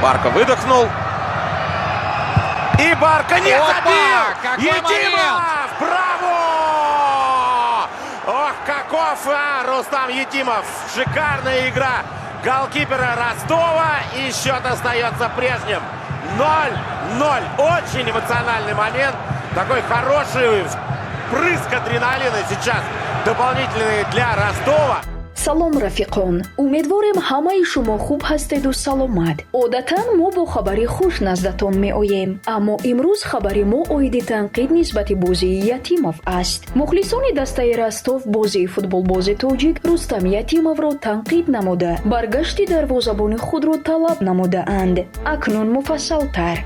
Барко выдохнул. И Барко не Опа! Забил! Какой Етимов! Браво! Ох, каков Рустам Етимов! Шикарная игра голкипера Ростова. И счет остается прежним. 0-0. Очень эмоциональный момент. Такой хороший впрыск адреналина сейчас дополнительный для Ростова. Салом, рафиқон! Умедворем, ҳамаи шумо хуб ҳастеду саломат. Одатан мо бо хабари хуш наздатон меоем, аммо имрӯз хабари мо оиди танқид нисбати бозии Ятимов аст. Мухлисони дастаи Ростов бозии футболбози тоҷик Рустам Ятимовро танқид намуда, баргашти дарвозабони худро талаб намудаанд. Акнун муфассалтар.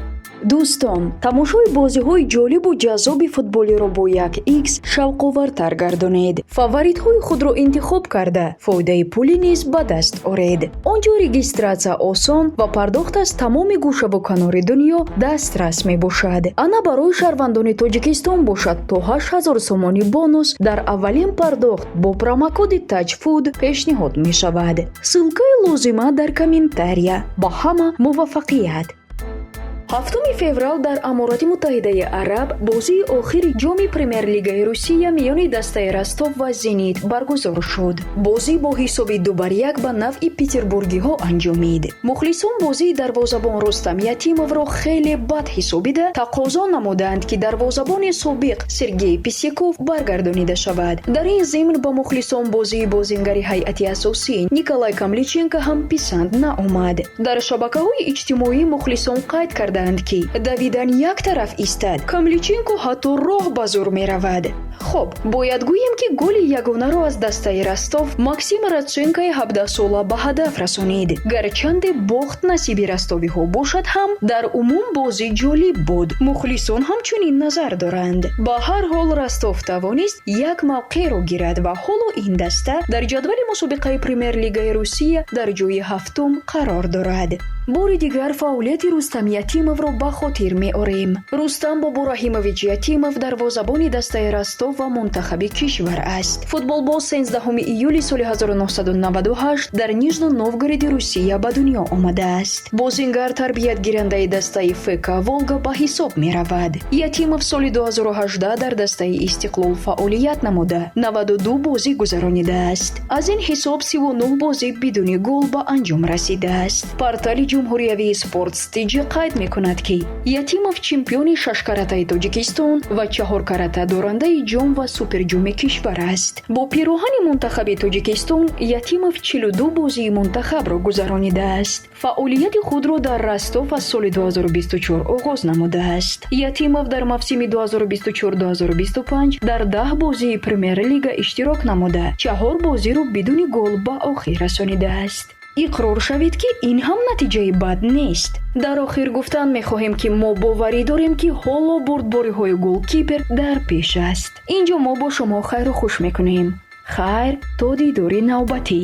Дӯстон, тамошои бозиҳои ҷолибу ҷаззоби футболиро бо як икс шавқовартар гардонед. Фаворитҳои худро интихоб карда, фоидаи пулӣ низ ба даст оред. Он ҷо регистратсия осон ва пардохт аз тамоми гӯшаву канори дунё дастрас мебошад. Ана, барои шаҳрвандони Тоҷикистон бошад, то 8000 сомонӣ бонус дар аввалин пардохт бо промокоди ТАҶФУТ пешниҳод мешавад. Ссылкаи лозима дар комментария. Ба ҳама муваффақият! 7 феврал дар Аморати Муттаҳидаи Араб бозии охири ҷоми Премер-лигаи Русия миёни дастаи Ростов ва Зенит баргузор шуд. Бозӣ бо ҳисоби 2-1 ба навъи петербургиҳо анҷомид. Мухлисон бозии дарвозабон Рустам Ятимовро хеле бад ҳисобида, тақозо намуданд, ки дарвозабони собиқ Сергей Писяков баргардонида шавад. Дар ин зимн ба мухлисон бозии бозингари ҳайати асосӣ Николай Камличенко ҳам писанд наомад. Дар шабакаҳои иҷтимоӣ мухлисон қайд карданд, ки давидан як тараф истад, Камличенко ҳатто роҳ ба зур меравад. Хоб, бояд гӯем, ки голи ягонаро аз дастаи Ростов Максим Радченкои 17-сола ба ҳадаф расонид. Гарчанде бохт насиби ростовиҳо бошад ҳам, дар умум бозӣ ҷолиб буд. Мухлисон ҳамчунин назар доранд. Ба ҳар ҳол, Ростов тавонист як мавқеъро гирад ва ҳоло ин даста дар ҷадвали мусобиқаи Премер-лигаи Русия дар ҷои ҳафтум қарор дорад. Бори дигар фаъолияти Рустам Ятимовро ба хотир меорем. Рустам Бобураҳимович Ятимов дарвозабони дастаи Ростов ва мунтахаби кишвар аст. Футболбоз 13 июли соли 1998 дар Нижнем Новгороди Русия ба дунё омадааст. Бозингар тарбиятгирандаи дастаи ФК «Волга» ба ҳисоб меравад. Ятимов соли 2018 дар дастаи Истиқлол фаъолият намуда, 92 бозӣ гузаронидааст. Аз ин ҳисоб 39 бозӣ бидуни гол ба анҷом расидааст. Портали ҷумҳуриявии Спортс TJ қайд мекунад, ки Ятимов чемпиони шашкаратаи Тоҷикистон ва чаҳоркарата дорандаи ҷом ва суперҷоми кишвар аст. Бо пироҳани мунтахаби Тоҷикистон Ятимов 42 бозии мунтахабро гузаронидааст. Фаъолияти худро дар Ростов аз соли 2024 оғоз намудааст. Ятимов дар мавсими 2024-2025 дар 10 бозии Премер-лига иштирок намуда, чаҳор бозиро бидуни гол ба охир расонидааст. Иқрор шавед, ки ин ҳам натиҷаи бад нест. Дар охир гуфтан мехоҳем, ки мо боварӣ дорем, ки ҳоло бурдбориҳои голкипер дар пеш аст. Инҷо мо бо шумо хайру хуш мекунем. Хайр, то дидори навбатӣ.